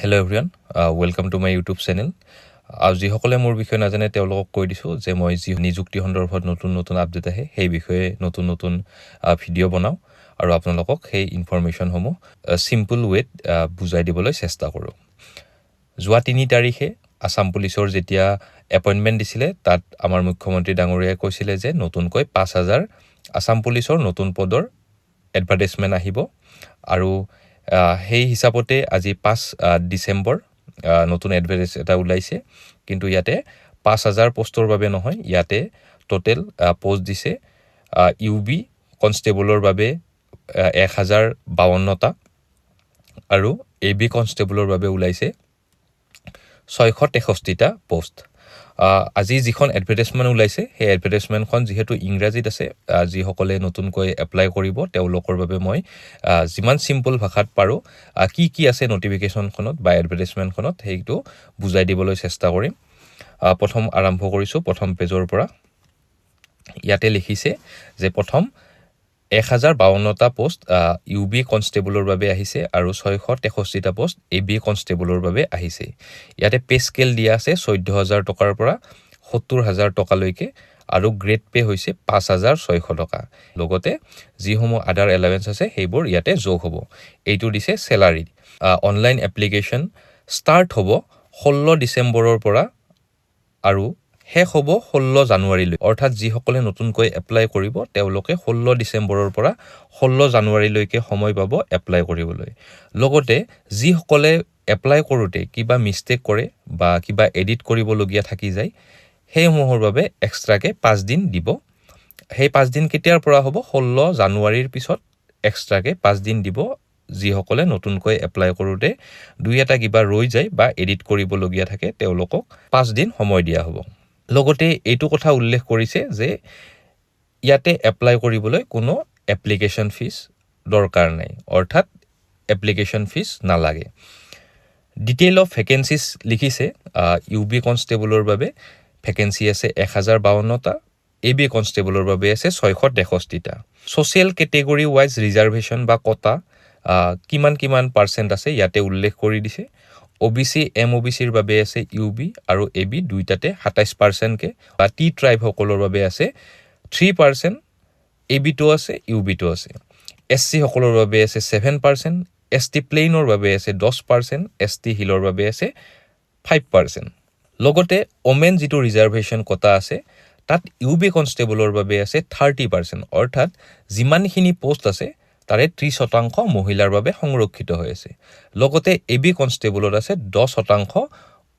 Hello everyone, welcome to my YouTube channel. আৰু যিসকলে মোৰ বিষয়ে নাজানে, তেওঁলোকক কৈ দিছোঁ যে মই যি নিযুক্তি সন্দৰ্ভত নতুন নতুন আপডেট আহে, সেই বিষয়ে নতুন নতুন ভিডিঅ' বনাওঁ আৰু আপোনালোকক সেই ইনফৰমেশ্যনসমূহ চিম্পল ৱেত বুজাই দিবলৈ চেষ্টা কৰোঁ। যোৱা 3 তাৰিখে আছাম পুলিচৰ যেতিয়া এপইণ্টমেণ্ট দিছিলে, তাত আমাৰ মুখ্যমন্ত্ৰী ডাঙৰীয়াই কৈছিলে যে নতুনকৈ 5,000 আছাম পুলিচৰ নতুন পদৰ এডভাৰটাইজমেণ্ট আহিব। আৰু সেই হিচাপতে আজি 5 ডিচেম্বৰ নতুন এডভাৰটাইজ এটা ওলাইছে। কিন্তু ইয়াতে 5,000 পষ্টৰ বাবে নহয়, ইয়াতে টোটেল পষ্ট দিছে ইউ বি কনষ্টেবলৰ বাবে 1,052টা আৰু এ বি কনষ্টেবলৰ বাবে ওলাইছে 663টা পষ্ট। আজি যিখন এডভাৰটাইজমেণ্ট ওলাইছে, সেই এডভাৰটাইজমেণ্টখন যিহেতু ইংৰাজীত আছে, যিসকলে নতুনকৈ এপ্লাই কৰিব, তেওঁলোকৰ বাবে মই যিমান চিম্পল ভাষাত পাৰোঁ, কি কি আছে নটিফিকেশ্যনখনত বা এডভাৰটাইজমেণ্টখনত, সেইটো বুজাই দিবলৈ চেষ্টা কৰিম। প্ৰথম আৰম্ভ কৰিছোঁ প্ৰথম পেজৰ পৰা। ইয়াতে লিখিছে যে প্ৰথম 1,052টা পষ্ট ইউ বি কনষ্টেবলৰ বাবে আহিছে আৰু 663টা পষ্ট এ বি কনষ্টেবলৰ বাবে আহিছে। ইয়াতে পে স্কেল দিয়া আছে 14,000 টকাৰ পৰা 70,000 টকালৈকে আৰু গ্ৰেড পে হৈছে 5,600 টকা। লগতে যিসমূহ আদাৰ এলাৱেঞ্চ আছে, সেইবোৰ ইয়াতে যোগ হ'ব। এইটো দিছে চেলাৰী। অনলাইন এপ্লিকেশ্যন ষ্টাৰ্ট হ'ব 16 ডিচেম্বৰৰ পৰা আৰু শেষ হ'ব 16 জানুৱাৰীলৈ। অৰ্থাৎ যিসকলে নতুনকৈ এপ্লাই কৰিব, তেওঁলোকে 16 ডিচেম্বৰৰ পৰা 16 জানুৱাৰীলৈকে সময় পাব এপ্লাই কৰিবলৈ। লগতে যিসকলে এপ্লাই কৰোঁতে কিবা মিষ্টেক কৰে বা কিবা এডিট কৰিবলগীয়া থাকি যায়, সেইসমূহৰ বাবে এক্সট্ৰাকৈ 5 দিন দিব। সেই 5 দিন কেতিয়াৰ পৰা হ'ব? 16 জানুৱাৰীৰ পিছত এক্সট্ৰাকৈ 5 দিন দিব। যিসকলে নতুনকৈ এপ্লাই কৰোঁতে দুই এটা কিবা ৰৈ যায় বা এডিট কৰিবলগীয়া থাকে, তেওঁলোকক 5 দিন সময় দিয়া হ'ব। লগতে এইটো কথা উল্লেখ কৰিছে যে ইয়াতে এপ্লাই কৰিবলৈ কোনো এপ্লিকেশ্যন ফিজ দৰকাৰ নাই, অৰ্থাৎ এপ্লিকেশ্যন ফিজ নালাগে। ডিটেইল অফ ভেকেঞ্চিজ লিখিছে। ইউ বি কনষ্টেবলৰ বাবে ভেকেঞ্চি আছে 1,052টা, এ বি কনষ্টেবলৰ বাবে আছে 663টা। ছ'চিয়েল কেটেগৰী ৱাইজ ৰিজাৰ্ভেশ্যন বা কোটা কিমান কিমান পাৰ্চেণ্ট আছে, ইয়াতে উল্লেখ কৰি দিছে। অ' B C, M O' B চিৰ বাবে আছে ইউ বি আৰু এ বি দুইটাতে 27 পাৰ্চেণ্টকৈ, বা টি ট্ৰাইবসকলৰ বাবে আছে 3%, এ বিটো আছে, ইউ বিটো আছে। এছ চিসকলৰ বাবে আছে 7%, এছ টি প্লেইনৰ বাবে আছে 10%, এছ টি হিলৰ বাবে আছে 5%। লগতে ওমেন যিটো ৰিজাৰ্ভেশ্যন কোটা আছে, তাত ইউ বি কনষ্টেবলৰ বাবে আছে 30%। অৰ্থাৎ যিমানখিনি পষ্ট আছে, তাৰে 30% মহিলাৰ বাবে সংৰক্ষিত হৈ আছে। লগতে এ বি কনষ্টেবলত আছে 10%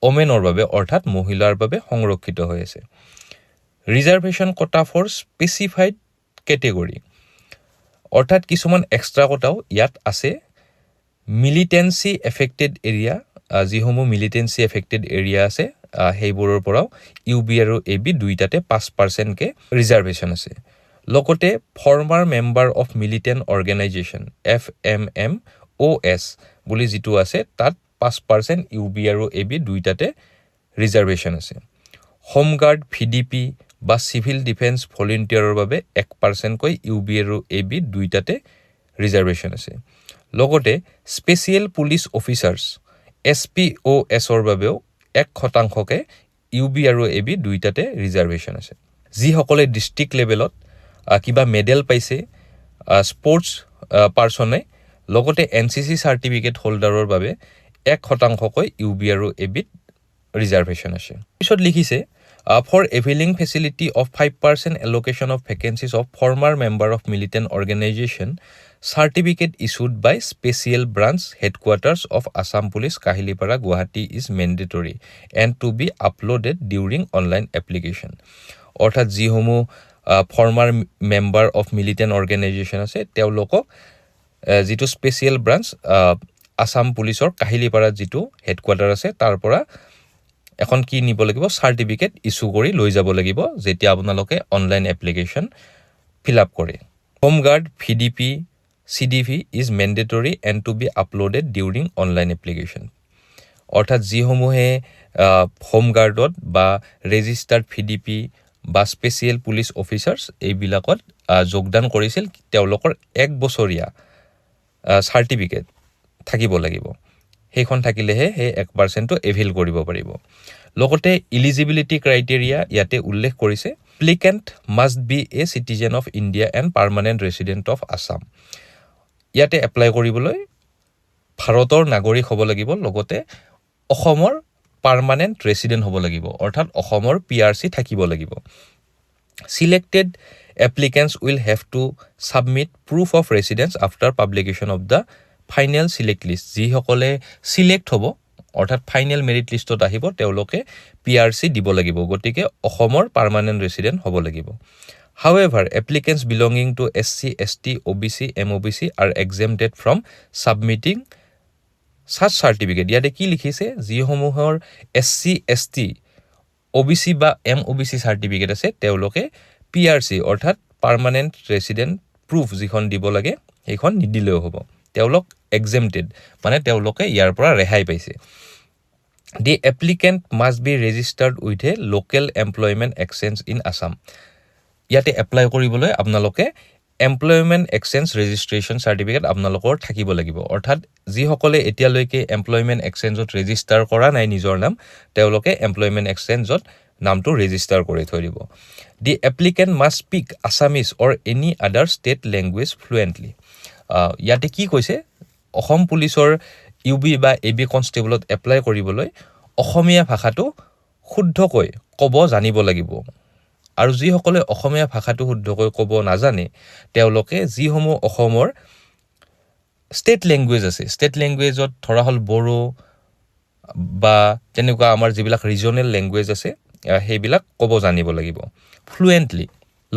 ওমেনৰ বাবে, অৰ্থাৎ মহিলাৰ বাবে সংৰক্ষিত হৈ আছে। Reservation quota for specified category, অৰ্থাৎ কিছুমান এক্সট্ৰা কোটাও ইয়াত আছে। মিলিটেঞ্চি এফেক্টেড এৰিয়া, যিসমূহ মিলিটেঞ্চি এফেক্টেড এৰিয়া আছে, সেইবোৰৰ পৰাও ইউ বি আৰু এ বি দুইটাতে 5 পাৰ্চেণ্টকৈ ৰিজাৰ্ভেশ্যন আছে। লগতে former member of militant organization, FMMOs বুলি যিটো আছে, তাত 5% ইউ বি আৰু এ বি দুইটাতে ৰিজাৰ্ভেশ্যন আছে। হোমগাৰ্ড, ভিডিপি বা চিভিল ডিফেন্স ভলেণ্টিয়াৰৰ বাবে 1 পাৰ্চেণ্টকৈ ইউ বি আৰু এ বি দুইটাতে ৰিজাৰ্ভেশ্যন আছে। লগতে স্পেচিয়েল পুলিচ অফিচাৰ্ছ, এছপিঅ'এছৰ বাবেও 1 শতাংশকৈ ইউ বি আৰু এ বি দুইটাতে ৰিজাৰ্ভেশ্যন আছে। যিসকলে ডিষ্ট্ৰিক্ট লেভেলত কিবা মেডেল পাইছে, স্পৰ্টছ পাৰ্চনে, লগতে এনচিচি চাৰ্টিফিকেট হোল্ডাৰৰ বাবে 1 শতাংশকৈ ইউ বি আৰু এ বিত ৰিজাৰ্ভেশ্যন আছে। পিছত লিখিছে, for availing facility of 5% allocation of vacancies of former member of militant organization, certificate issued by Special Branch Headquarters of Assam Police, Kahilipara, Guwahati is mandatory and to be uploaded during online application. অৰ্থাৎ যিসমূহ former member of militant organization আছে, তেওঁলোকক যিটো special branch Assam পুলিচৰ কাহিলীপাৰাত যিটো headquarter আছে, তাৰ পৰা এখন কি নিব লাগিব? চাৰ্টিফিকেট ইছ্যু কৰি লৈ যাব লাগিব, যেতিয়া আপোনালোকে অনলাইন এপ্লিকেশ্যন ফিল আপ কৰে। Home guard, VDP, CDV is mandatory and to be uploaded during online application. অৰ্থাৎ যিসমূহে হোমগাৰ্ডত বা ৰেজিষ্টাৰ্ড ভিডিপি বা স্পেচিয়েল পুলিচ অফিচাৰ্ছ এইবিলাকত যোগদান কৰিছিল, তেওঁলোকৰ এক বছৰীয়া চাৰ্টিফিকেট থাকিব লাগিব। সেইখন থাকিলেহে সেই 1%টো এভেইল কৰিব পাৰিব। লগতে ইলিজিবিলিটি ক্ৰাইটেৰিয়া ইয়াতে উল্লেখ কৰিছে, applicant must be a citizen of India and permanent resident of Assam। ইয়াতে এপ্লাই কৰিবলৈ ভাৰতৰ নাগৰিক হ'ব লাগিব, লগতে অসমৰ পাৰ্মানেণ্ট ৰেচিডেণ্ট হ'ব লাগিব, অৰ্থাৎ অসমৰ পিআৰচি থাকিব লাগিব। Selected applicants will have to submit proof of residence after publication of the final select list। যিসকলে চিলেক্ট হ'ব, অৰ্থাৎ ফাইনেল মেৰিট লিষ্টত আহিব, তেওঁলোকে পিআৰচি দিব লাগিব। গতিকে অসমৰ পাৰ্মানেণ্ট ৰেচিডেণ্ট হ'ব লাগিব। However, applicants belonging to SC, ST, OBC, MOBC are exempted from submitting such certificate। ইয়াতে কি লিখিছে? যিসমূহৰ এছচি, এছটি, অ'বিচি বা এমঅ'বিচি চাৰ্টিফিকেট আছে, তেওঁলোকে পিআৰচি, অৰ্থাৎ পাৰ্মানেণ্ট ৰেচিডেণ্ট প্ৰুফ যিখন দিব লাগে, সেইখন নিদিলেও হ'ব। তেওঁলোক এক্সেমটেড, মানে তেওঁলোকে ইয়াৰ পৰা ৰেহাই পাইছে। The applicant must be registered with a local employment exchange in Assam। ইয়াতে এপ্লাই কৰিবলৈ আপোনালোকে এমপ্লয়মেণ্ট এক্সচেঞ্জ ৰেজিষ্ট্ৰেশ্যন চাৰ্টিফিকেট আপোনালোকৰ থাকিব লাগিব। অৰ্থাৎ যিসকলে এতিয়ালৈকে এমপ্লয়মেণ্ট এক্সচেঞ্জত ৰেজিষ্টাৰ কৰা নাই নিজৰ নাম, তেওঁলোকে এমপ্লয়মেণ্ট এক্সচেঞ্জত নামটো ৰেজিষ্টাৰ কৰি থৈ দিব। The applicant must speak Assamese or any other state language fluently। ইয়াতে কি কৈছে? অসম পুলিচৰ ইউবি বা এ বি কনষ্টেবলত এপ্লাই কৰিবলৈ অসমীয়া ভাষাটো শুদ্ধকৈ ক'ব জানিব লাগিব আৰু যিসকলে অসমীয়া ভাষাটো শুদ্ধকৈ ক'ব নাজানে, তেওঁলোকে যিসমূহ অসমৰ ষ্টেট লেংগুৱেজ আছে, ষ্টেট লেংগুৱেজত ধৰা হ'ল বড়ো বা তেনেকুৱা আমাৰ যিবিলাক ৰিজনেল লেংগুৱেজ আছে, সেইবিলাক ক'ব জানিব লাগিব ফ্লুৱেণ্টলি।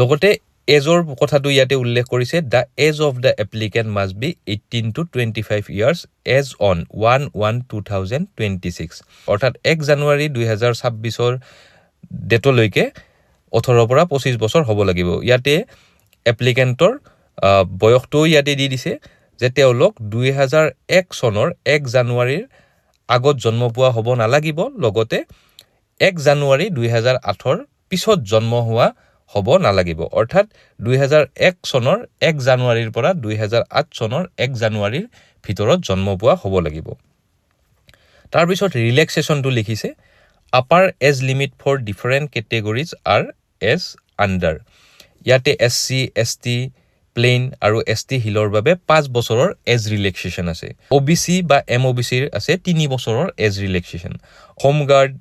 লগতে এজৰ কথাটো ইয়াতে উল্লেখ কৰিছে, the age of the applicant must be 18 to 25 years as on 1/1/2026। অৰ্থাৎ 1 জানুৱাৰী 2026ৰ ডেটলৈকে 18ৰ পৰা 25 বছৰ হ'ব লাগিব। ইয়াতে এপ্লিকেণ্টৰ বয়সটোও ইয়াতে দি দিছে যে তেওঁলোক 2001 চনৰ 1 জানুৱাৰীৰ আগত জন্ম পোৱা হ'ব নালাগিব, লগতে 1 জানুৱাৰী 2008ৰ পিছত জন্ম হোৱা হ'ব নালাগিব। অৰ্থাৎ 2001 চনৰ 1 জানুৱাৰীৰ পৰা 2008 চনৰ 1 জানুৱাৰীৰ ভিতৰত জন্ম পোৱা হ'ব লাগিব। তাৰপিছত ৰিলেক্সেশ্যনটো লিখিছে, upper age limit for different categories are as under। ইয়াতে এছচি, এছটি প্লেইন আৰু এছটি হিলৰ বাবে 5 বছৰৰ এজ ৰিলেক্সেশ্যন আছে। অ'বিচি বা এমঅ'বিচিৰ আছে 3 বছৰৰ age relaxation. Home guard,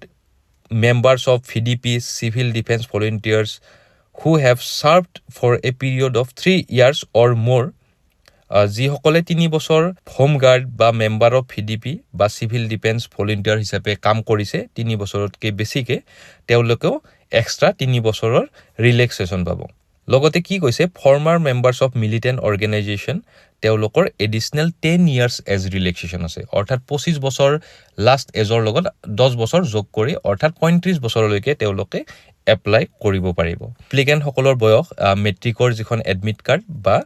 members of VDP, civil defence volunteers who have served for a period of 3 years or more, যিসকলে 3 বছৰ হোম গাৰ্ড বা মেম্বাৰ অফ ভিডিপি বা চিভিল ডিফেন্স ভলেণ্টিয়াৰ হিচাপে কাম কৰিছে 3 বছৰতকৈ বেছিকৈ, তেওঁলোকেও এক্সট্ৰা 3 বছৰৰ ৰিলেক্সেশ্যন পাব। লগতে কি কৈছে? Former members of militant organization, তেওঁলোকৰ additional 10 years age relaxation আছে। অৰ্থাৎ 25 বছৰ লাষ্ট এজৰ লগত 10 বছৰ যোগ কৰি, অৰ্থাৎ 35 বছৰলৈকে তেওঁলোকে এপ্লাই কৰিব পাৰিব। এপ্লিকেণ্টসকলৰ বয়স মেট্ৰিকৰ যিখন এডমিট কাৰ্ড বা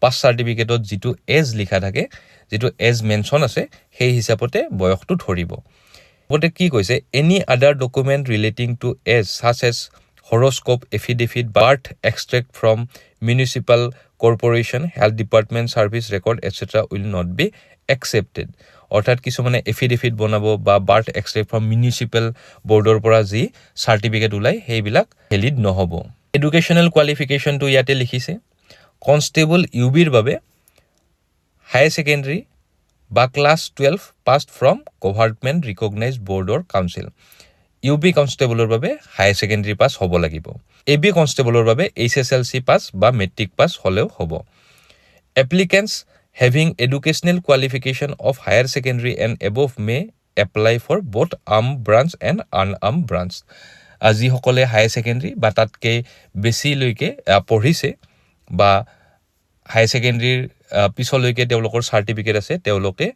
পাছ চাৰ্টিফিকেটত যিটো এজ লিখা থাকে, যিটো এজ মেনশ্যন আছে, সেই হিচাপতে বয়সটো ধৰিব। লগতে কি কৈছে? Any other document relating to age, such as horoscope, affidavit, birth extract from municipal corporation, health department service record, etcetera will not be accepted। অৰ্থাৎ কিছুমানে এফিডেভিট বনাব বা বাৰ্থ এক্সট্ৰেক্ট ফ্ৰম মিউনিচিপেল বৰ্ডৰ পৰা যি চাৰ্টিফিকেট ওলায়, সেইবিলাক ভেলিড নহ'ব। এডুকেশ্যনেল কোৱালিফিকেশ্যনটো ইয়াতে লিখিছে, কনষ্টেবল ইউবিৰ বাবে হায়াৰ ছেকেণ্ডেৰী বা class 12 passed from government recognise board or council। UB কনষ্টেবলৰ বাবে হায়াৰ ছেকেণ্ডেৰী পাছ হ'ব লাগিব। এ বি কনষ্টেবলৰ বাবে এইচএছএলচি পাছ বা মেট্ৰিক পাছ হ'লেও হ'ব। Applicants having educational qualification of higher secondary and above may apply for both armed branch and unarmed branch। যিসকলে higher secondary বা তাতকৈ বেছিলৈকে পঢ়িছে বা হায়াৰ ছেকেণ্ডেৰীৰ পিছলৈকে তেওঁলোকৰ চাৰ্টিফিকেট আছে, তেওঁলোকে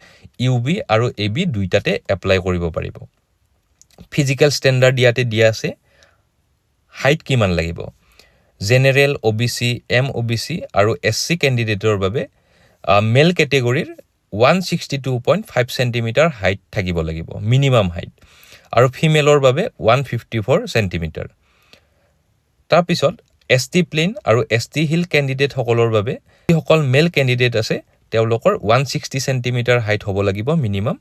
ইউবি আৰু এ বি দুইটাতে এপ্লাই কৰিব পাৰিব। ফিজিকেল ষ্টেণ্ডাৰ্ড ইয়াতে দিয়া আছে। হাইট কিমান লাগিব? জেনেৰেল, অ'বিচি, এমঅ'বিচি আৰু এছচি কেণ্ডিডেটৰ বাবে মেল কেটেগৰীৰ 162.5 centimeter height থাকিব লাগিব মিনিমাম হাইট আৰু ফিমেলৰ বাবে 154 চেণ্টিমিটাৰ। তাৰপিছত এছটি প্লেইন আৰু এছটি হিল কেণ্ডিডেটসকলৰ বাবে, যিসকল মেল কেণ্ডিডেট আছে, তেওঁলোকৰ 160 চেণ্টিমিটাৰ হাইট হ'ব লাগিব মিনিমাম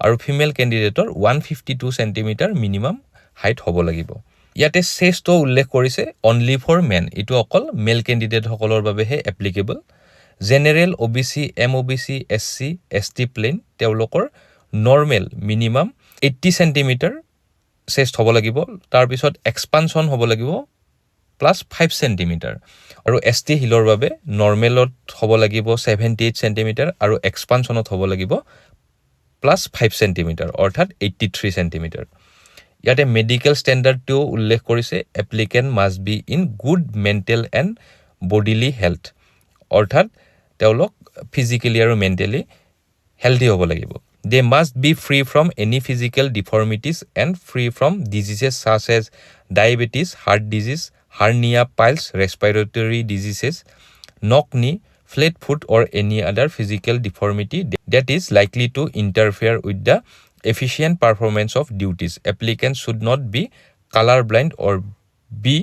আৰু ফিমেল কেণ্ডিডেটৰ 152 centimeter minimum height হ'ব লাগিব। ইয়াতে চেষ্টটো উল্লেখ কৰিছে অনলি ফৰ মেন। এইটো অকল মেল কেণ্ডিডেটসকলৰ বাবেহে applicable. General, O' B C, M O' B C, S C, S T plain, তেওঁলোকৰ নৰ্মেল মিনিমাম 80 চেণ্টিমিটাৰ চেষ্ট হ'ব লাগিব। তাৰপিছত এক্সপানশ্যন হ'ব লাগিব প্লাছ 5 চেণ্টিমিটাৰ। আৰু এছ টি হিলৰ বাবে নৰ্মেলত হ'ব লাগিব 78 চেণ্টিমিটাৰ আৰু এক্সপানশ্যনত হ'ব লাগিব প্লাছ 5 চেণ্টিমিটাৰ, অৰ্থাৎ 83 চেণ্টিমিটাৰ। ইয়াতে মেডিকেল ষ্টেণ্ডাৰ্ডটোও উল্লেখ কৰিছে। Applicant must be in good mental and bodily health, অৰ্থাৎ তেওঁলোক ফিজিকেলি আৰু মেণ্টেলি হেল্থি হ'ব লাগিব। They must be free from any physical deformities and free from diseases such as diabetes, heart disease, hernia, piles, respiratory diseases, knock knee, flat foot or any other physical deformity that is likely to interfere with the efficient performance of duties. Applicant should not be colour blind or be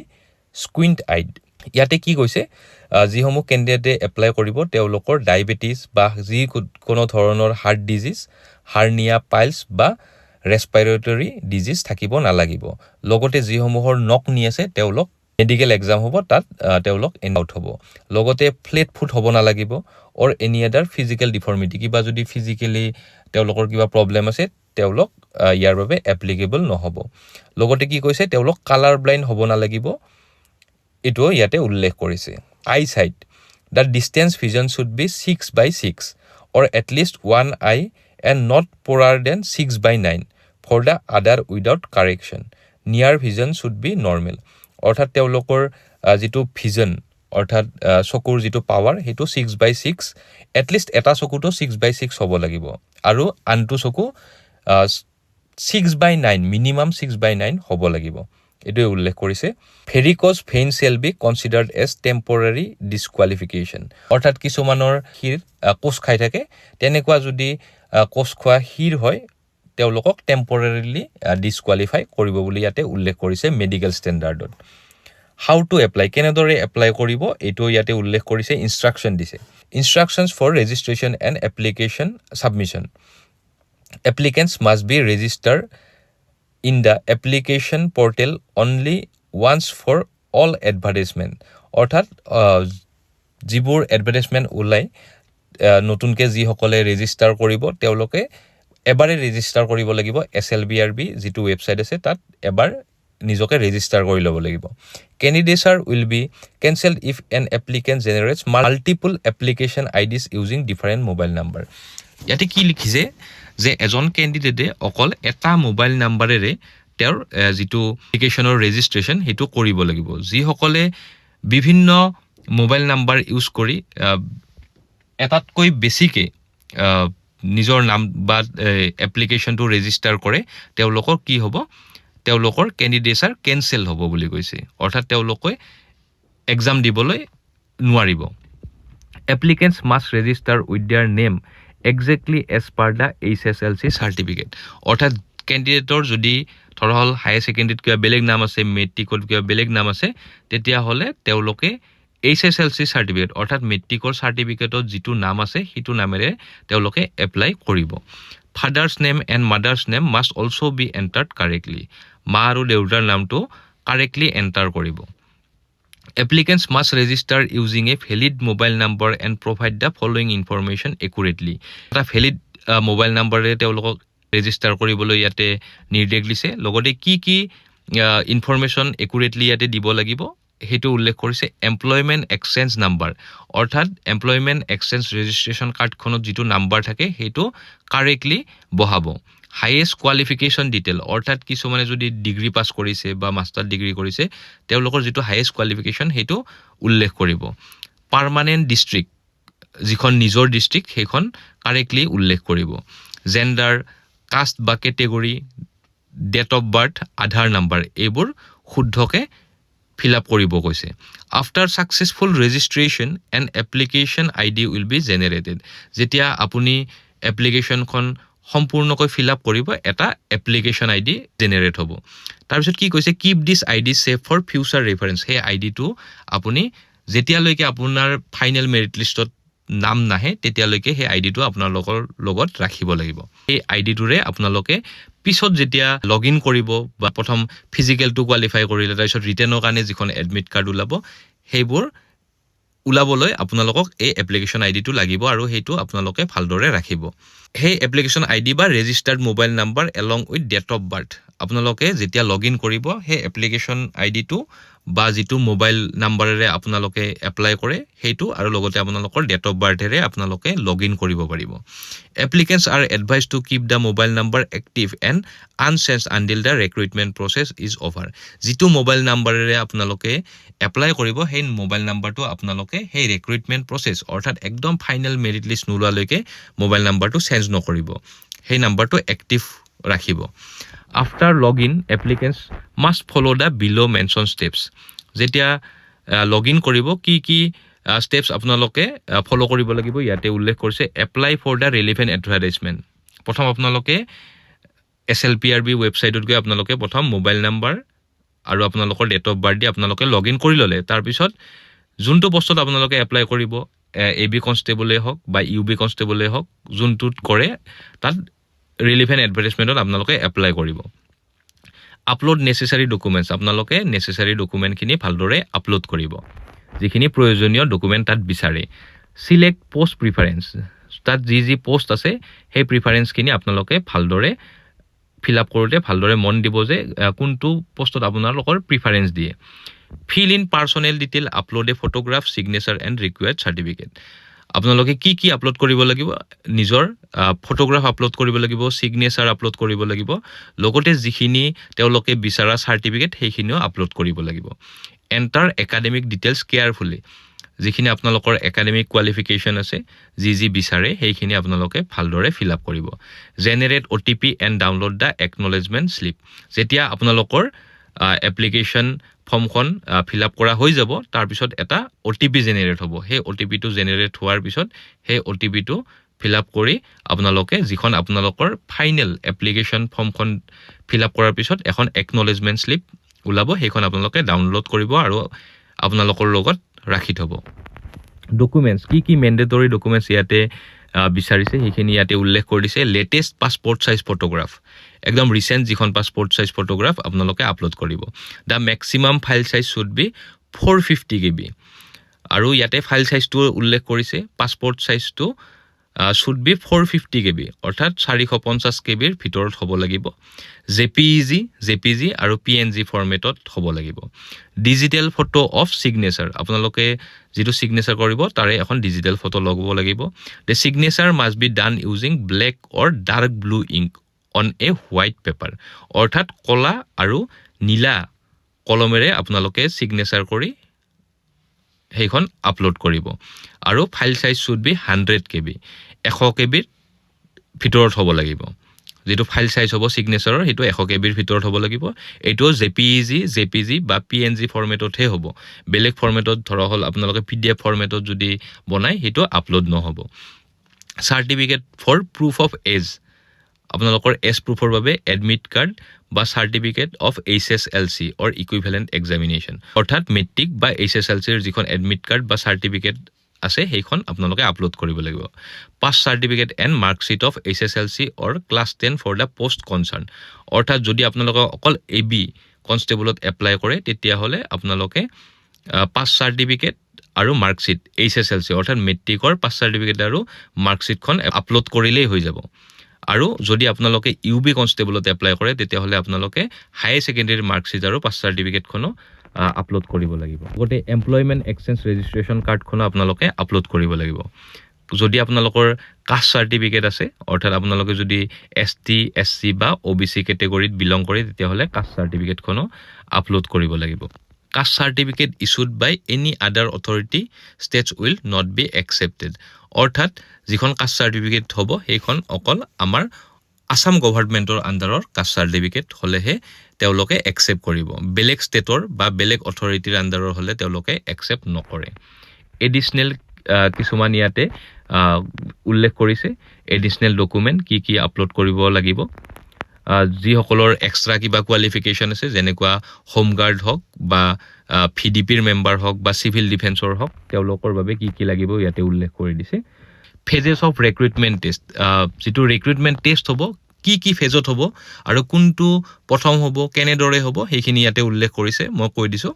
squint eyed. ইয়াতে কি কৈছে? যিসমূহ কেণ্ডিডেটে apply কৰিব, তেওঁলোকৰ diabetes বা যি কোনো ধৰণৰ হাৰ্ট ডিজিজ, হাৰ্নিয়া, পাইলছ বা ৰেচপাইৰেটৰী ডিজিজ থাকিব নালাগিব। লগতে যিসমূহৰ নক নি আছে, তেওঁলোক মেডিকেল এক্সাম হ'ব, তাত তেওঁলোক আউট হ'ব। লগতে ফ্লেট ফুট হ'ব নালাগিব or any other physical deformity। কিবা যদি ফিজিকেলি তেওঁলোকৰ কিবা প্ৰব্লেম আছে, তেওঁলোক ইয়াৰ বাবে এপ্লিকেবল নহ'ব। লগতে কি কৈছে? তেওঁলোক কালাৰ ব্লাইণ্ড হ'ব নালাগিব, এইটোও ইয়াতে উল্লেখ কৰিছে। Eye sight: the distance vision should be 6/6 or at least one eye and not poorer than 6/9 for the other without correction. Near vision should be normal. অৰ্থাৎ তেওঁলোকৰ যিটো ভিজন, অৰ্থাৎ চকুৰ যিটো পাৱাৰ, সেইটো 6/6, এটলিষ্ট এটা চকুটো 6/6 হ'ব লাগিব আৰু আনটো চকু 6/9, minimum 6/9 হ'ব লাগিব, এইটোৱে উল্লেখ কৰিছে। Varicose vein shall be considered as temporary disqualification. অৰ্থাৎ কিছুমানৰ শিৰ কোচ খাই থাকে, তেনেকুৱা যদি কোচ খোৱা শিৰ হয়, তেওঁলোকক টেম্পৰেৰিলি ডিছকুৱালিফাই কৰিব বুলি ইয়াতে উল্লেখ কৰিছে মেডিকেল ষ্টেণ্ডাৰ্ডত। How to apply, কেনেদৰে এপ্লাই কৰিব, এইটো ইয়াতে উল্লেখ কৰিছে, ইনষ্ট্ৰাকশ্যন দিছে। Instructions for registration and application submission: applicants must be register in the application portal only once for all advertisement. অৰ্থাৎ যিবোৰ এডভাৰটাইজমেণ্ট ওলায়, নতুনকৈ যিসকলে ৰেজিষ্টাৰ কৰিব, তেওঁলোকে এবাৰে ৰেজিষ্টাৰ কৰিব লাগিব। এছএলবিআৰবি যিটো ৱেবছাইট আছে, তাত এবাৰ নিজকে ৰেজিষ্টাৰ কৰি ল'ব লাগিব। Candidature will be cancelled if an applicant generates multiple application IDs using different mobile number. ইয়াতে কি লিখিছে যে এজন কেণ্ডিডেটে অকল এটা মোবাইল নাম্বাৰেৰে তেওঁৰ যিটো এপ্লিকেশ্যনৰ ৰেজিষ্ট্ৰেশ্যন, সেইটো কৰিব লাগিব। যিসকলে বিভিন্ন মোবাইল নাম্বাৰ ইউজ কৰি এটাতকৈ বেছিকৈ নিজৰ নাম বা এপ্লিকেশ্যনটো ৰেজিষ্টাৰ কৰে, তেওঁলোকৰ কি হ'ব? তেওঁলোকৰ কেণ্ডিডেচাৰ কেনচেল হ'ব বুলি কৈছে। অৰ্থাৎ তেওঁলোকে এক্সাম দিবলৈ নোৱাৰিব। Applicants must register with their name exactly as per the HSLC certificate. অৰ্থাৎ কেণ্ডিডেটৰ যদি ধৰা হ'ল হায়াৰ ছেকেণ্ডেৰীত কিবা বেলেগ নাম আছে, মেট্ৰিকত কিবা বেলেগ নাম আছে, তেতিয়াহ'লে তেওঁলোকে এইচএছএলচি চাৰ্টিফিকেট, অৰ্থাৎ মেট্ৰিকৰ চাৰ্টিফিকেটত যিটো নাম আছে, সেইটো নামেৰে তেওঁলোকে এপ্লাই কৰিব। Father's name and mother's name must also be entered correctly. মা আৰু দেউতাৰ নামটো কাৰেক্টলি এণ্টাৰ কৰিব। Applicants must register using a valid mobile number and provide the following information accurately. এটা ভেলিড মোবাইল নাম্বাৰেৰে তেওঁলোকক ৰেজিষ্টাৰ কৰিবলৈ ইয়াতে নিৰ্দেশ দিছে। লগতে কি কি ইনফৰমেশ্যন একুৰেটলি ইয়াতে দিব লাগিব, সেইটো উল্লেখ কৰিছে। এমপ্লয়মেণ্ট এক্সচেঞ্জ নাম্বাৰ, অৰ্থাৎ এমপ্লয়মেণ্ট এক্সচেঞ্জ ৰেজিষ্ট্ৰেশ্যন কাৰ্ডখনত যিটো নাম্বাৰ থাকে, সেইটো কাৰেক্টলি বহাব। হাইয়েষ্ট কোৱালিফিকেশ্যন ডিটেইল, অৰ্থাৎ কিছুমানে যদি ডিগ্ৰী পাছ কৰিছে বা মাষ্টাৰ ডিগ্ৰী কৰিছে, তেওঁলোকৰ যিটো হাইয়েষ্ট কোৱালিফিকেশ্যন, সেইটো উল্লেখ কৰিব। পাৰ্মানেণ্ট ডিষ্ট্ৰিক্ট, যিখন নিজৰ ডিষ্ট্ৰিক্ট, সেইখন কাৰেক্টলি উল্লেখ কৰিব। জেণ্ডাৰ, কাষ্ট বা category, date of birth, Aadhaar number, এইবোৰ শুদ্ধকৈ ফিল আপ কৰিব কৈছে। After successful registration, an application ID will be generated. যেতিয়া আপুনি এপ্লিকেশ্যনখন সম্পূৰ্ণকৈ ফিল আপ কৰিব, এটা এপ্লিকেশ্যন আইডি জেনেৰেট হ'ব। তাৰপিছত কি কৈছে? Keep this ID safe for future reference. সেই আই ডিটো আপুনি যেতিয়ালৈকে আপোনাৰ ফাইনেল মেৰিট লিষ্টত নাম নাহে, তেতিয়ালৈকে সেই আই ডিটো আপোনালোকৰ লগত ৰাখিব লাগিব। সেই আই ডিটোৰে আপোনালোকে পিছত যেতিয়া লগ ইন কৰিব বা প্ৰথম ফিজিকেলটো কোৱালিফাই কৰিলে, তাৰপিছত ৰিটেনৰ কাৰণে যিখন এডমিট কাৰ্ড ওলাব, সেইবোৰ ওলাবলৈ আপোনালোকক এই এপ্লিকেশ্যন আই ডিটো লাগিব আৰু সেইটো আপোনালোকে ভালদৰে ৰাখিব। সেই এপ্লিকেশ্যন আই ডি বা registered mobile number along with date of birth। আপোনালোকে যেতিয়া লগ ইন কৰিব, সেই এপ্লিকেশ্যন আই ডিটো বা যিটো মোবাইল নাম্বাৰেৰে আপোনালোকে এপ্লাই কৰে সেইটো আৰু লগতে আপোনালোকৰ ডেট অফ বাৰ্থেৰে আপোনালোকে লগ ইন কৰিব পাৰিব। Applicants are advised to keep the mobile number active and unchanged until the recruitment process is over. যিটো মোবাইল নাম্বাৰেৰে আপোনালোকে এপ্লাই কৰিব, সেই মোবাইল নাম্বাৰটো আপোনালোকে সেই ৰিক্ৰুইটমেণ্ট প্ৰচেছ, অৰ্থাৎ একদম ফাইনেল মেৰিট লিষ্ট নোলোৱালৈকে মোবাইল নাম্বাৰটো চেঞ্জ নকৰিব, সেই নাম্বাৰটো এক্টিভ ৰাখিব। After log in, applicants must follow the below mentioned steps. যেতিয়া লগ ইন কৰিব, কি কি ষ্টেপছ আপোনালোকে ফ'ল' কৰিব লাগিব ইয়াতে উল্লেখ কৰিছে। Apply for the relevant advertisement. প্ৰথম আপোনালোকে এছএলপিআৰবি ৱেবছাইটত গৈ আপোনালোকে প্ৰথম মোবাইল নাম্বাৰ আৰু আপোনালোকৰ ডেট অফ বাৰ্থ দি আপোনালোকে লগ ইন কৰি ল'লে, তাৰপিছত যোনটো পষ্টত আপোনালোকে এপ্লাই কৰিব, এ বি কনষ্টেবলেই হওক বা ইউ বি কনষ্টেবলেই হওক, যোনটোত কৰে তাত ৰিলিভেণ্ট এডভাৰটাইজমেণ্টত আপোনালোকে এপ্লাই কৰিব। Upload necessary documents. আপোনালোকে নেচেচাৰী ডকুমেণ্টখিনি ভালদৰে আপলোড কৰিব, যিখিনি প্ৰয়োজনীয় ডকুমেণ্ট তাত বিচাৰে। Select post preference. তাত যি যি পষ্ট আছে, সেই প্ৰিফাৰেঞ্চখিনি আপোনালোকে ভালদৰে ফিল আপ কৰোঁতে ভালদৰে মন দিব যে কোনটো পষ্টত আপোনালোকৰ প্ৰিফাৰেঞ্চ দিয়ে। Fill in personal detail, upload a photograph, signature and required certificate. আপোনালোকে কি কি আপলোড কৰিব লাগিব? নিজৰ ফটোগ্ৰাফ আপলোড কৰিব লাগিব, ছিগনেচাৰ আপলোড কৰিব লাগিব, লগতে যিখিনি তেওঁলোকে বিচৰা চাৰ্টিফিকেট, সেইখিনিও আপলোড কৰিব লাগিব। Enter academic details carefully. যিখিনি আপোনালোকৰ একাডেমিক কোৱালিফিকেশ্যন আছে, যি যি বিচাৰে, সেইখিনি আপোনালোকে ভালদৰে ফিল আপ কৰিব। Generate OTP and download the acknowledgement slip. যেতিয়া আপোনালোকৰ এপ্লিকেশ্যন ফৰ্মখন ফিল আপ কৰা হৈ যাব, তাৰপিছত এটা অ'টিপি জেনেৰেট হ'ব। সেই অ'টিপিটো জেনেৰেট হোৱাৰ পিছত সেই অ'টিপিটো ফিল আপ কৰি আপোনালোকে যিখন আপোনালোকৰ ফাইনেল এপ্লিকেশ্যন ফৰ্মখন ফিল আপ কৰাৰ পিছত এখন একনলেজমেণ্ট শ্লিপ ওলাব, সেইখন আপোনালোকে ডাউনলোড কৰিব আৰু আপোনালোকৰ লগত ৰাখি থ'ব। ডকুমেণ্টছ কি কি মেণ্ডেটৰী ডকুমেণ্টছ ইয়াতে বিচাৰিছে, সেইখিনি ইয়াতে উল্লেখ কৰি দিছে। লেটেষ্ট পাছপৰ্ট চাইজ ফটোগ্ৰাফ, একদম ৰিচেণ্ট যিখন পাছপৰ্ট চাইজ ফটোগ্ৰাফ আপোনালোকে আপলোড কৰিব। The maximum file size should be 450 KB. আৰু ইয়াতে ফাইল চাইজটো উল্লেখ কৰিছে। পাছপৰ্ট চাইজটো should be 450 KB, অৰ্থাৎ 450 কেবিৰ ভিতৰত হ'ব লাগিব। জেপিইজি, জেপিজি আৰু পিএনজি ফৰ্মেটত হ'ব লাগিব। ডিজিটেল ফটো অফ ছিগনেচাৰ, আপোনালোকে যিটো ছিগনেচাৰ কৰিব তাৰে এখন ডিজিটেল ফটো ল'ব লাগিব। The signature must be done using black or dark blue ink on a white paper. অৰ্থাৎ ক'লা আৰু নীলা কলমেৰে আপোনালোকে ছিগনেচাৰ কৰি সেইখন আপলোড কৰিব। আৰু file size should be 100 KB, 100 কেবিৰ ভিতৰত হ'ব লাগিব। যিটো ফাইল চাইজ হ'ব ছিগনেচাৰৰ, সেইটো 100 কেবিৰ ভিতৰত হ'ব লাগিব। এইটোও জেপিইজি, জেপিজি বা পিএনজি ফৰ্মেটতহে হ'ব। বেলেগ ফৰ্মেটত, ধৰা হ'ল আপোনালোকে পিডিএফ ফৰ্মেটত যদি বনায়, সেইটো আপলোড নহ'ব। Certificate for proof of age. আপোনালোকৰ এজ প্ৰুফৰ বাবে এডমিট কাৰ্ড বা certificate of HSLC or equivalent examination, অৰ্থাৎ মেট্ৰিক বা এইচএছএলচিৰ যিখন এডমিট কাৰ্ড বা চাৰ্টিফিকেট আছে, সেইখন আপোনালোকে আপলোড কৰিব লাগিব। Pass certificate and marksheet of HSLC or class 10 for the post concerned. অৰ্থাৎ যদি আপোনালোকে অকল এ বি কনষ্টেবলত এপ্লাই কৰে, তেতিয়াহ'লে আপোনালোকে পাছ চাৰ্টিফিকেট আৰু মাৰ্কশ্বিট, এইচএছএলচি অৰ্থাৎ মেট্ৰিকৰ পাছ চাৰ্টিফিকেট আৰু মাৰ্কশ্বিটখন আপলোড কৰিলেই হৈ যাব। আৰু যদি আপোনালোকে ইউ বি কনষ্টেবলত এপ্লাই কৰে, তেতিয়াহ'লে আপোনালোকে হায়াৰ ছেকেণ্ডেৰী মাৰ্কশ্বিট আৰু পাছ চাৰ্টিফিকেটখনো আপলোড কৰিব লাগিব। লগতে এমপ্লয়মেণ্ট এক্সচেঞ্জ ৰেজিষ্ট্ৰেশ্যন কাৰ্ডখনো আপোনালোকে আপলোড কৰিব লাগিব। যদি আপোনালোকৰ কাষ্ট চাৰ্টিফিকেট আছে, অৰ্থাৎ আপোনালোকে যদি এছটি, এছচি বা অ'বিচি কেটেগৰীত বিলং কৰে, তেতিয়াহ'লে কাষ্ট চাৰ্টিফিকেটখনো আপলোড কৰিব লাগিব। Caste certificate issued by any other authority states will not be accepted. অৰ্থাৎ যিখন কাষ্ট চাৰ্টিফিকেট হ'ব, সেইখন অকল আমাৰ আছাম গভৰ্ণমেণ্টৰ আণ্ডাৰৰ কাষ্ট চাৰ্টিফিকেট হ'লেহে তেওঁলোকে একচেপ্ট কৰিব। বেলেগ ষ্টেটৰ বা বেলেগ অথৰিটিৰ আণ্ডাৰৰ হ'লে তেওঁলোকে একচেপ্ট নকৰে। এডিশ্যনেল কিছুমান ইয়াতে উল্লেখ কৰিছে, এডিশ্যনেল ডকুমেণ্ট কি কি আপলোড কৰিব লাগিব। যিসকলৰ এক্সট্ৰা কিবা কোৱালিফিকেশ্যন আছে, যেনেকুৱা হোমগাৰ্ড হওক বা ভিডিপিৰ মেম্বাৰ হওক বা চিভিল ডিফেন্সৰ হওক, তেওঁলোকৰ বাবে কি কি লাগিব ইয়াতে উল্লেখ কৰি দিছে। ফেজেছ অফ ৰিক্ৰুইটমেণ্ট টেষ্ট, যিটো ৰিক্ৰুইটমেণ্ট টেষ্ট হ'ব, কি কি ফেজত হ'ব আৰু কোনটো প্ৰথম হ'ব, কেনেদৰে হ'ব, সেইখিনি ইয়াতে উল্লেখ কৰিছে। মই কৈ দিছোঁ।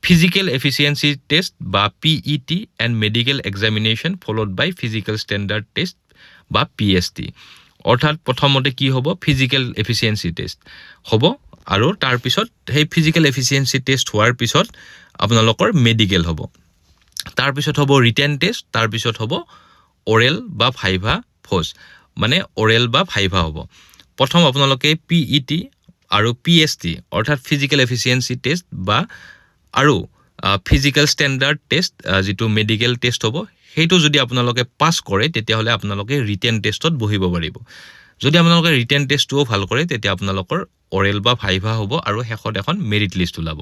ফিজিকেল এফিচিয়েঞ্চি টেষ্ট বা PET and medical examination followed by physical standard test বা পিএছটি। অৰ্থাৎ প্ৰথমতে কি হ'ব? ফিজিকেল এফিচিয়েঞ্চি টেষ্ট হ'ব আৰু তাৰপিছত সেই ফিজিকেল এফিচিয়েঞ্চি টেষ্ট হোৱাৰ পিছত আপোনালোকৰ মেডিকেল হ'ব, তাৰপিছত হ'ব ৰিটেন টেষ্ট, তাৰপিছত হ'ব অৰেল বা ভাইভা ভ'জ, মানে অৰেল বা ভাইভা হ'ব। প্ৰথম আপোনালোকে পিইটি আৰু পিএছটি, অৰ্থাৎ ফিজিকেল এফিচিয়েঞ্চি টেষ্ট বা আৰু ফিজিকেল ষ্টেণ্ডাৰ্ড টেষ্ট, যিটো মেডিকেল টেষ্ট হ'ব, সেইটো যদি আপোনালোকে পাছ কৰে, তেতিয়াহ'লে আপোনালোকে ৰিটেন টেষ্টত বহিব পাৰিব। যদি আপোনালোকে ৰিটেন টেষ্টটোও ভাল কৰে, তেতিয়া আপোনালোকৰ অৰেল বা ভাইভা হ'ব আৰু শেষত এখন মেৰিট লিষ্ট ওলাব।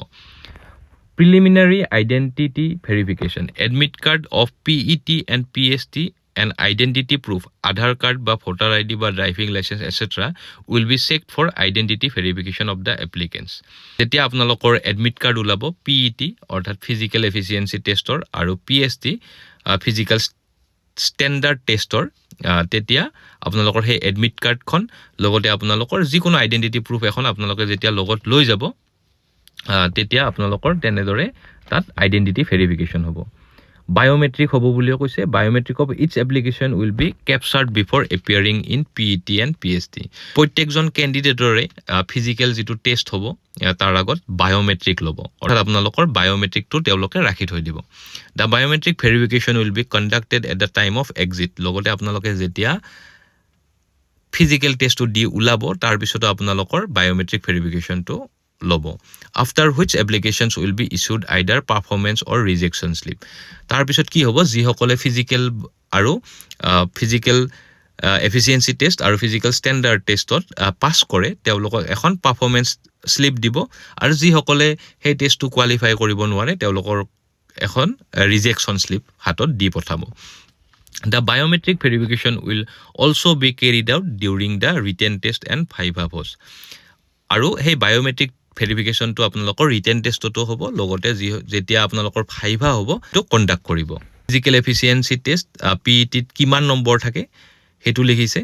Preliminary identity verification: admit card of PET and PST and identity proof, Aadhaar card বা ভোটাৰ আইডি বা driving licence etcetera will be check for identity verification of the applicants. যেতিয়া আপোনালোকৰ admit card ওলাব PET, অৰ্থাৎ physical efficiency টেষ্টৰ, আৰু পিএছটি, physical standard টেষ্টৰ, তেতিয়া আপোনালোকৰ সেই এডমিট কাৰ্ডখন লগতে আপোনালোকৰ যিকোনো আইডেণ্টিটি প্ৰুফ এখন আপোনালোকে যেতিয়া লগত লৈ যাব, তেতিয়া আপোনালোকৰ তেনেদৰে তাত আইডেণ্টিটি ভেৰিফিকেশ্যন হ'ব। বায়'মেট্ৰিক হ'ব বুলিও কৈছে। Biometric of each application will be captured before appearing in PET and PST. প্ৰত্যেকজন কেণ্ডিডেটৰে ফিজিকেল যিটো টেষ্ট হ'ব, তাৰ আগত বায়'মেট্ৰিক ল'ব, অৰ্থাৎ আপোনালোকৰ বায়'মেট্ৰিকটো তেওঁলোকে ৰাখি থৈ দিব। The biometric verification will be conducted at the time of exit. লগতে আপোনালোকে যেতিয়া ফিজিকেল টেষ্টটো দি ওলাব, তাৰপিছতো আপোনালোকৰ বায়'মেট্ৰিক ভেৰিফিকেশ্যনটো ল'ব, after which applications will be issued either performance or rejection slip. তাৰপিছত কি হ'ব? যিসকলে ফিজিকেল আৰু ফিজিকেল এফিচিয়েঞ্চি টেষ্ট আৰু ফিজিকেল ষ্টেণ্ডাৰ্ড টেষ্টত পাছ কৰে, তেওঁলোকক এখন পাৰফৰ্মেঞ্চ শ্লিপ দিব আৰু যিসকলে সেই টেষ্টটো কোৱালিফাই কৰিব নোৱাৰে, তেওঁলোকৰ এখন ৰিজেকশ্যন শ্লিপ হাতত দি পঠাব। The biometric verification will also be carried out during the written test and viva voce. আৰু সেই বায়'মেট্ৰিক ভেৰিফিকেশ্যনটো আপোনালোকৰ ৰিটেন টেষ্টতো হ'ব, লগতে যেতিয়া আপোনালোকৰ ভাইভা হ'ব, সেইটো কণ্ডাক্ট কৰিব। ফিজিকেল এফিচিয়েঞ্চি টেষ্ট পিইটিত কিমান নম্বৰ থাকে সেইটো লিখিছে।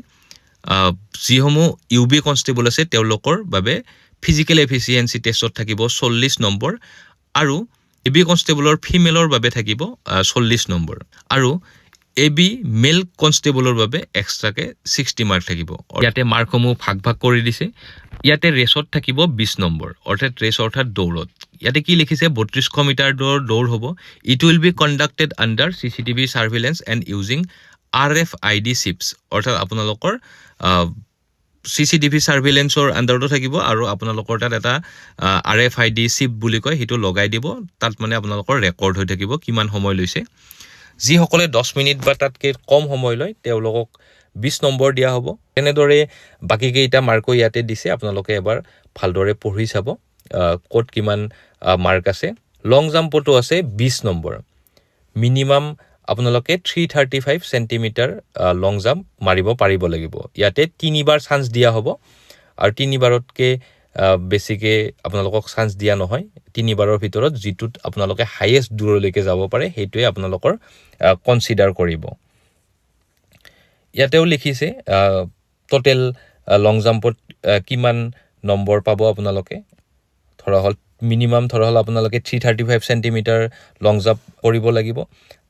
যিসমূহ ইউ বি কনষ্টেবল আছে, তেওঁলোকৰ বাবে ফিজিকেল এফিচিয়েঞ্চি টেষ্টত থাকিব 40 নম্বৰ আৰু এ বি কনষ্টেবলৰ ফিমেলৰ বাবে থাকিব 40 নম্বৰ আৰু এ বি মেল কনষ্টেবলৰ বাবে এক্সট্ৰাকৈ 60 মাৰ্ক থাকিব। ইয়াতে মাৰ্কসমূহ ভাগ ভাগ কৰি দিছে। ইয়াতে ৰেচত থাকিব 20 নম্বৰ, অৰ্থাৎ ৰেচ অৰ্থাৎ দৌৰত। ইয়াতে কি লিখিছে? 3200 মিটাৰ দৌৰ হ'ব। It will be conducted under CCTV surveillance and using RFID chips. অৰ্থাৎ আপোনালোকৰ চিচিটিভি ছাৰ্ভিলেঞ্চৰ আণ্ডাৰতো থাকিব আৰু আপোনালোকৰ তাত এটা আৰএফআইডি চিপ বুলি কয়, সেইটো লগাই দিব। তাত মানে আপোনালোকৰ ৰেকৰ্ড হৈ থাকিব কিমান সময় লৈছে। যিসকলে 10 মিনিট বা তাতকৈ কম সময় লয়, তেওঁলোকক 20 নম্বৰ দিয়া হ'ব। তেনেদৰে বাকীকেইটা মাৰ্কো ইয়াতে দিছে। আপোনালোকে এবাৰ ভালদৰে পঢ়ি চাব ক'ত কিমান মাৰ্ক আছে। লং জাম্পতো আছে 20 নম্বৰ। মিনিমাম আপোনালোকে 335 centimetre long jump মাৰিব পাৰিব লাগিব। ইয়াতে তিনিবাৰ চান্স দিয়া হ'ব আৰু তিনিবাৰতকৈ বেছিকৈ আপোনালোকক চান্স দিয়া নহয়। তিনিবাৰৰ ভিতৰত যিটোত আপোনালোকে হাইয়েষ্ট দূৰলৈকে যাব পাৰে, সেইটোৱে আপোনালোকৰ কনচিডাৰ কৰিব। ইয়াতেও লিখিছে ট'টেল লং জাম্পত কিমান নম্বৰ পাব আপোনালোকে। ধৰা হ'ল মিনিমাম, ধৰা হ'ল আপোনালোকে 335 centimetre long jump কৰিব লাগিব।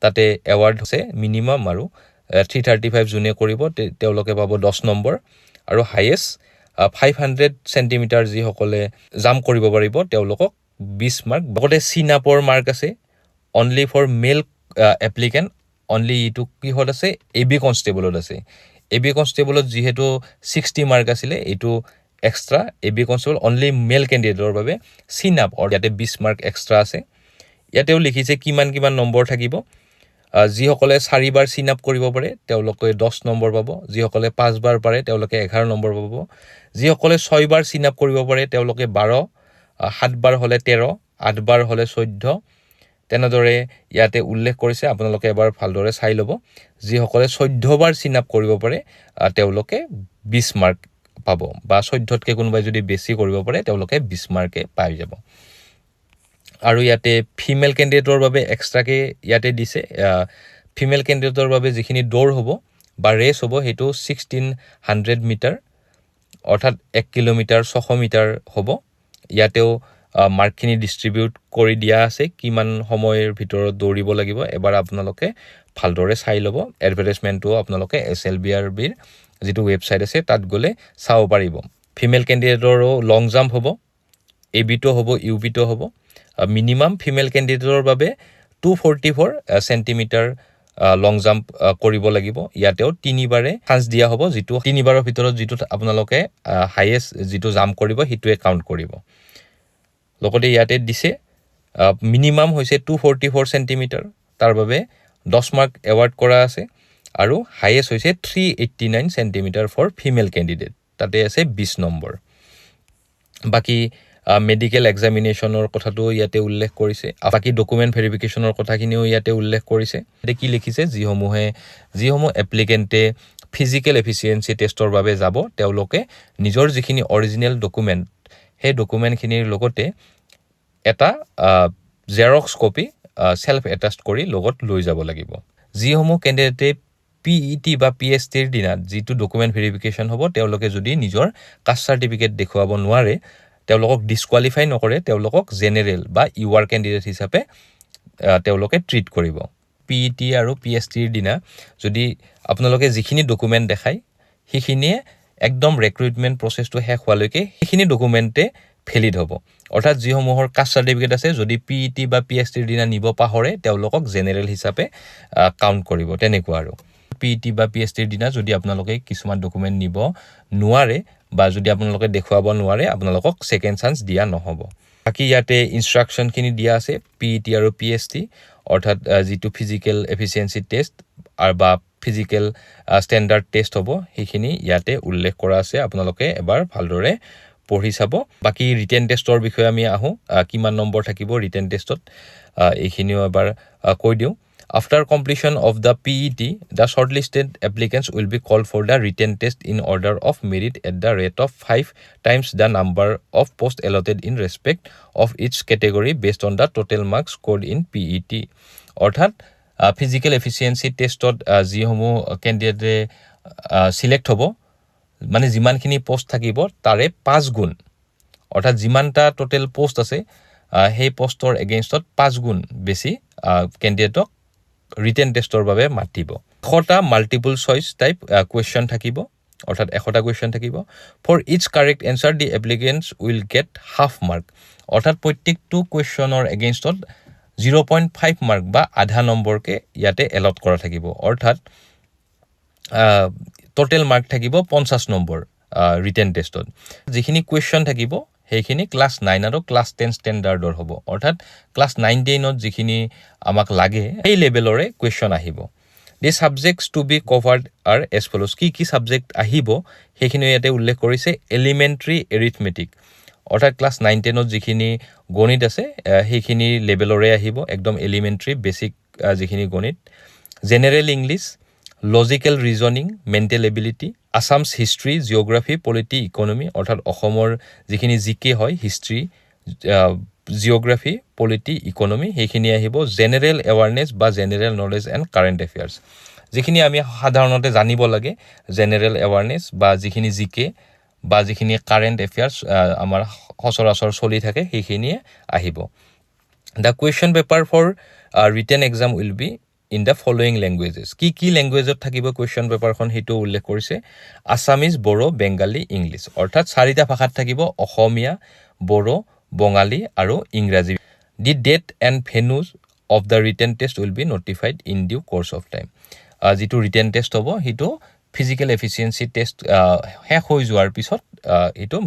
তাতে এৱাৰ্ড হৈছে মিনিমাম আৰু 335 যোনে কৰিব, তেওঁলোকে পাব 10 নম্বৰ আৰু হাইয়েষ্ট 500 চেণ্টিমিটাৰ যিসকলে জাম্প কৰিব পাৰিব, তেওঁলোকক 20 মাৰ্ক। লগতে চিন আপৰ মাৰ্ক আছে, only for male applicant only. এইটো কিহত আছে? এ বি কনষ্টেবলত আছে। এ বি কনষ্টেবলত যিহেতু 60 মাৰ্ক আছিলে, এইটো extra AB constable only male কেণ্ডিডেটৰ বাবে চিন আপ, ইয়াতে 20 মাৰ্ক এক্সট্ৰা আছে। ইয়াতেও লিখিছে কিমান কিমান নম্বৰ থাকিব। যিসকলে চাৰিবাৰ চিন আপ কৰিব পাৰে, তেওঁলোকে 10 নম্বৰ পাব। যিসকলে পাঁচবাৰ পাৰে, তেওঁলোকে 11 নম্বৰ পাব। যিসকলে ছয়বাৰ চিন আপ কৰিব পাৰে, তেওঁলোকে 12, সাতবাৰ হ'লে 13, আঠবাৰ হ'লে 14, তেনেদৰে ইয়াতে উল্লেখ কৰিছে। আপোনালোকে এবাৰ ভালদৰে চাই ল'ব। যিসকলে 14বাৰ চিন আপ কৰিব পাৰে, তেওঁলোকে 20 মাৰ্ক পাব বা 14তকৈ কোনোবাই যদি বেছি কৰিব পাৰে, তেওঁলোকে 20 মাৰ্কে পাই যাব। আৰু ইয়াতে ফিমেল কেণ্ডিডেটৰ বাবে এক্সট্ৰাকৈ ইয়াতে দিছে। ফিমেল কেণ্ডিডেটৰ বাবে যিখিনি দৌৰ হ'ব বা ৰেচ হ'ব, সেইটো 1600 মিটাৰ, অৰ্থাৎ 1 কিলোমিটাৰ 600 মিটাৰ হ'ব। ইয়াতেও মাৰ্কখিনি ডিষ্ট্ৰিবিউট কৰি দিয়া আছে, কিমান সময়ৰ ভিতৰত দৌৰিব লাগিব। এবাৰ আপোনালোকে ভালদৰে চাই ল'ব। এডভাৰটাইজমেণ্টটোও আপোনালোকে এছএলবিআৰবিৰ যিটো ৱেবছাইট আছে, তাত গ'লে চাব পাৰিব। ফিমেল কেণ্ডিডেটৰো লং জাম্প হ'ব, এ বিটো হ'ব, ইউ বিটো হ'ব। মিনিমাম ফিমেল কেণ্ডিডেটৰ বাবে 244 centimeter long jump কৰিব লাগিব। ইয়াতেও তিনিবাৰে চান্স দিয়া হ'ব। যিটো তিনিবাৰৰ ভিতৰত যিটোত আপোনালোকে হাইয়েষ্ট যিটো জাম্প কৰিব, সেইটোৱে কাউণ্ট কৰিব। লগতে ইয়াতে দিছে, মিনিমাম হৈছে 244 চেণ্টিমিটাৰ, তাৰ বাবে 10 মাৰ্ক এৱাৰ্ড কৰা আছে আৰু হাইয়েষ্ট হৈছে 389 centimeter for female candidate, তাতে আছে 20 নম্বৰ। বাকী মেডিকেল এক্সামিনেশ্যনৰ কথাটো ইয়াতে উল্লেখ কৰিছে। বাকী ডকুমেণ্ট ভেৰিফিকেশ্যনৰ কথাখিনিও ইয়াতে উল্লেখ কৰিছে। ইয়াতে কি লিখিছে? যিসমূহ এপ্লিকেণ্টে ফিজিকেল এফিচিয়েঞ্চি টেষ্টৰ বাবে যাব, তেওঁলোকে নিজৰ যিখিনি অৰিজিনেল ডকুমেণ্ট, সেই ডকুমেণ্টখিনিৰ লগতে এটা জেৰক্স কপি চেল্ফ এটাষ্ট কৰি লগত লৈ যাব লাগিব। যিসমূহ কেণ্ডিডেটে পিইটি বা পিএছটিৰ দিনা যিটো ডকুমেণ্ট ভেৰিফিকেশ্যন হ'ব, তেওঁলোকে যদি নিজৰ কাষ্ট চাৰ্টিফিকেট দেখুৱাব নোৱাৰে, তেওঁলোকক ডিছকুৱালিফাই নকৰে, তেওঁলোকক জেনেৰেল বা ইউআৰ কেণ্ডিডেট হিচাপে তেওঁলোকে ট্ৰিট কৰিব। পিইটি আৰু পিএছটিৰ দিনা যদি আপোনালোকে যিখিনি ডকুমেণ্ট দেখায়, সেইখিনিয়ে একদম ৰেক্ৰুইটমেণ্ট প্ৰচেছটো শেষ হোৱালৈকে সেইখিনি ডকুমেণ্টে ভেলিড হ'ব। অৰ্থাৎ যিসমূহৰ কাষ্ট চাৰ্টিফিকেট আছে, যদি পিইটি বা পিএছটিৰ দিনা নিব পাহৰে, তেওঁলোকক জেনেৰেল হিচাপে কাউণ্ট কৰিব, তেনেকুৱা। আৰু পিইটি বা পিএছটিৰ দিনা যদি আপোনালোকে কিছুমান ডকুমেণ্ট নিব নোৱাৰে বা যদি আপোনালোকে দেখুৱাব নোৱাৰে, আপোনালোকক ছেকেণ্ড চান্স দিয়া নহ'ব। বাকী ইয়াতে ইনষ্ট্ৰাকশ্যনখিনি দিয়া আছে। পিইটি আৰু পিএছটি, অৰ্থাৎ যিটো ফিজিকেল এফিচিয়েঞ্চি টেষ্ট আৰু বা ফিজিকেল ষ্টেণ্ডাৰ্ড টেষ্ট হ'ব, সেইখিনি ইয়াতে উল্লেখ কৰা আছে। আপোনালোকে এবাৰ ভালদৰে পঢ়ি চাব। বাকী ৰিটেন টেষ্টৰ বিষয়ে আমি আহোঁ। কিমান নম্বৰ থাকিব ৰিটেন টেষ্টত, এইখিনিও এবাৰ কৈ দিওঁ। After completion of the PET, the shortlisted applicants will be called for the written test in order of merit at the rate of five times the number of post allotted in respect of each category based on the total marks scored in PET. অৰ্থাৎ physical efficiency টেষ্টত যিসমূহ কেণ্ডিডেটে select হ'ব, মানে যিমানখিনি post থাকিব তাৰে 5 গুণ, অৰ্থাৎ যিমানটা টোটেল পষ্ট আছে, সেই পষ্টৰ এগেইনষ্টত 5 গুণ বেছি কেণ্ডিডেটক ৰিটেন টেষ্টৰ বাবে মাতিব। 100টা মাল্টিপুল চইচ টাইপ কুৱেশ্যন থাকিব, অৰ্থাৎ 100টা কুৱেশ্যন থাকিব। For each correct answer, the applicants will get half mark. অৰ্থাৎ প্ৰত্যেকটো কুৱেশ্যনৰ এগেইনষ্টত 0.5 মাৰ্ক বা আধা নম্বৰকে ইয়াতে এলট কৰা থাকিব। অৰ্থাৎ টোটেল মাৰ্ক থাকিব 50 নম্বৰ ৰিটেন টেষ্টত। যিখিনি কুৱেশ্যন থাকিব, সেইখিনি ক্লাছ 9 আৰু ক্লাছ 10 ষ্টেণ্ডাৰ্ডৰ হ'ব। অৰ্থাৎ ক্লাছ 9 10ত যিখিনি আমাক লাগে, সেই লেভেলৰে কুৱেশ্যন আহিব। The subjects to be covered are as follows. কি কি ছাবজেক্ট আহিব, সেইখিনিও ইয়াতে উল্লেখ কৰিছে। এলিমেণ্ট্ৰি এৰিথমেটিক, অৰ্থাৎ ক্লাছ 9 10ত যিখিনি গণিত আছে, সেইখিনি লেভেলৰে আহিব, একদম এলিমেণ্ট্ৰি বেছিক যিখিনি গণিত। General English, logical reasoning, mental ability, Assam's history, geography, polity, economy, অৰ্থাৎ অসমৰ যিখিনি জিকে হয়, হিষ্ট্ৰী, জিঅ'গ্ৰাফী, পলিটি, ইকনমি, সেইখিনি আহিব। জেনেৰেল এৱাৰনেছ বা general knowledge and current affairs, যিখিনি আমি সাধাৰণতে জানিব লাগে, জেনেৰেল এৱাৰনেছ বা যিখিনি জিকে বা যিখিনি কাৰেণ্ট এফেয়াৰ্ছ আমাৰ সচৰাচৰ চলি থাকে, সেইখিনিয়ে আহিব। The question paper for written exam will be in the following languages. কি কি লেংগুৱেজত থাকিব কুৱেশ্যন পেপাৰখন, সেইটো উল্লেখ কৰিছে। আছামিজ, বড়ো, বেংগালী, ইংলিছ, অৰ্থাৎ চাৰিটা ভাষাত থাকিব, অসমীয়া, বড়ো, বঙালী আৰু ইংৰাজী। The date and venues of the written test will be notified in due course of time. যিটো ৰিটেন টেষ্ট হ'ব, সেইটো ফিজিকেল এফিচিয়েঞ্চি টেষ্ট শেষ হৈ যোৱাৰ পিছত এইটো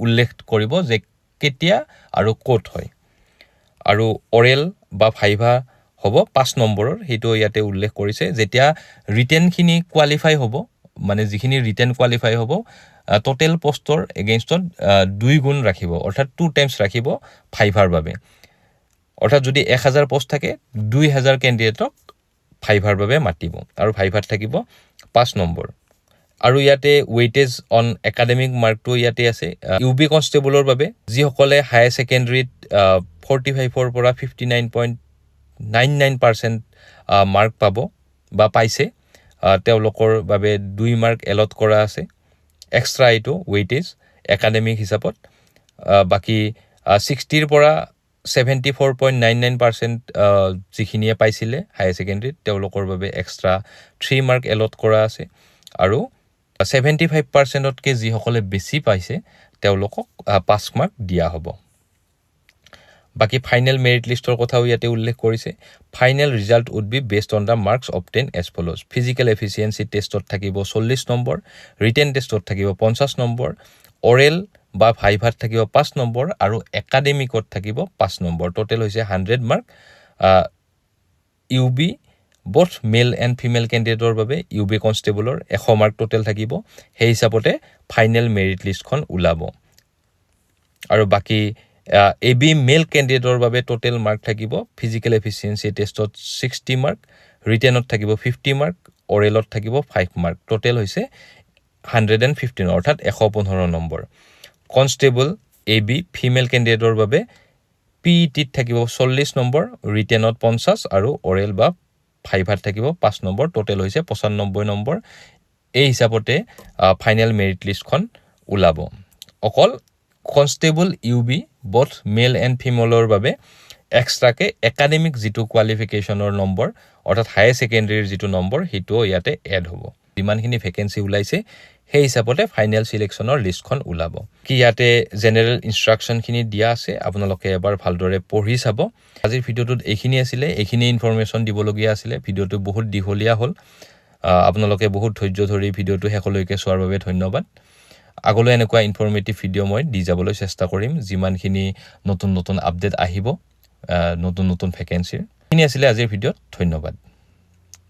উল্লেখ কৰিব যে কেতিয়া আৰু ক'ত হয়। আৰু অৰেল বা ভাইভা হ'ব 5 নম্বৰৰ, সেইটো ইয়াতে উল্লেখ কৰিছে। যেতিয়া ৰিটেনখিনি কোৱালিফাই হ'ব, মানে যিখিনি ৰিটেন কোৱালিফাই হ'ব, টোটেল পষ্টৰ এগেইনষ্টত 2 গুণ ৰাখিব, অৰ্থাৎ টু টাইমছ ৰাখিব ভাইভাৰ বাবে। অৰ্থাৎ যদি 1000 পষ্ট থাকে, 2000 কেণ্ডিডেটক ভাইভাৰ বাবে মাতিব আৰু ভাইভাত থাকিব 5 নম্বৰ। আৰু ইয়াতে ৱেইটেজ অন একাডেমিক মাৰ্কটো ইয়াতে আছে। ইউ বি কনষ্টেবলৰ বাবে যিসকলে হায়াৰ ছেকেণ্ডেৰীত 45ৰ পৰা 59.99% মাৰ্ক পাব বা পাইছে, তেওঁলোকৰ বাবে 2 মাৰ্ক এলট কৰা আছে এক্সট্ৰা, এইটো ৱেইটেজ একাডেমিক হিচাপত। বাকী 60ৰ পৰা 74.99% যিখিনিয়ে পাইছিলে হায়াৰ ছেকেণ্ডেৰীত, তেওঁলোকৰ বাবে এক্সট্ৰা 3 মাৰ্ক এলট কৰা আছে আৰু 75%তকৈ যিসকলে বেছি পাইছে, তেওঁলোকক 5 মাৰ্ক দিয়া হ'ব। বাকী ফাইনেল মেৰিট লিষ্টৰ কথাও ইয়াতে উল্লেখ কৰিছে। Final result would be based on the marks obtained as follows: physical efficiency টেষ্টত থাকিব 40 নম্বৰ, ৰিটেন টেষ্টত থাকিব 50 নম্বৰ, অৰেল বা ভাইভাত থাকিব 5 নম্বৰ আৰু একাডেমিকত থাকিব 5 নম্বৰ। টোটেল হৈছে 100 mark. UB both male and female কেণ্ডিডেটৰ বাবে ইউ বি কনষ্টেবলৰ 100 মাৰ্ক টোটেল থাকিব। সেই হিচাপতে ফাইনেল মেৰিট লিষ্টখন ওলাব। আৰু বাকী এ বি মেল কেণ্ডিডেটৰ বাবে টোটেল মাৰ্ক থাকিব ফিজিকেল এফিচিয়েঞ্চি টেষ্টত 60 মাৰ্ক, ৰিটেনত থাকিব 50 মাৰ্ক, অৰেলত থাকিব 5 মাৰ্ক। টোটেল হৈছে 115, অৰ্থাৎ 115 number. Constable A B female কেণ্ডিডেটৰ বাবে পি ই টিত থাকিব 40 নম্বৰ, ৰিটেনত 50 আৰু অৰেল বা ভাইভাত থাকিব 5 নম্বৰ। টোটেল হৈছে 95 নম্বৰ। এই হিচাপতে ফাইনেল মেৰিট লিষ্টখন ওলাব। অকল constable UB both male and ফিমেলৰ বাবে এক্সট্ৰাকৈ একাডেমিক যিটো কোৱালিফিকেশ্যনৰ নম্বৰ, অৰ্থাৎ হায়াৰ ছেকেণ্ডেৰীৰ যিটো নম্বৰ, সেইটোও ইয়াতে এড হ'ব। যিমানখিনি ভেকেঞ্চি ওলাইছে, সেই হিচাপতে ফাইনেল চিলেকশ্যনৰ লিষ্টখন ওলাব। কি ইয়াতে জেনেৰেল ইনষ্ট্ৰাকশ্যনখিনি দিয়া আছে, আপোনালোকে এবাৰ ভালদৰে পঢ়ি চাব। আজিৰ ভিডিঅ'টোত এইখিনি আছিলে, এইখিনি ইনফৰমেশ্যন দিবলগীয়া আছিলে। ভিডিঅ'টো বহুত দীঘলীয়া হ'ল। আপোনালোকে বহুত ধৈৰ্য ধৰি ভিডিঅ'টো শেষলৈকে চোৱাৰ বাবে ধন্যবাদ। আগলৈ এনেকুৱা ইনফৰ্মেটিভ ভিডিঅ' মই দি যাবলৈ চেষ্টা কৰিম, যিমানখিনি নতুন নতুন আপডেট আহিব নতুন নতুন ভেকেঞ্চিৰ। এইখিনি আছিলে আজিৰ ভিডিঅ'ত। ধন্যবাদ।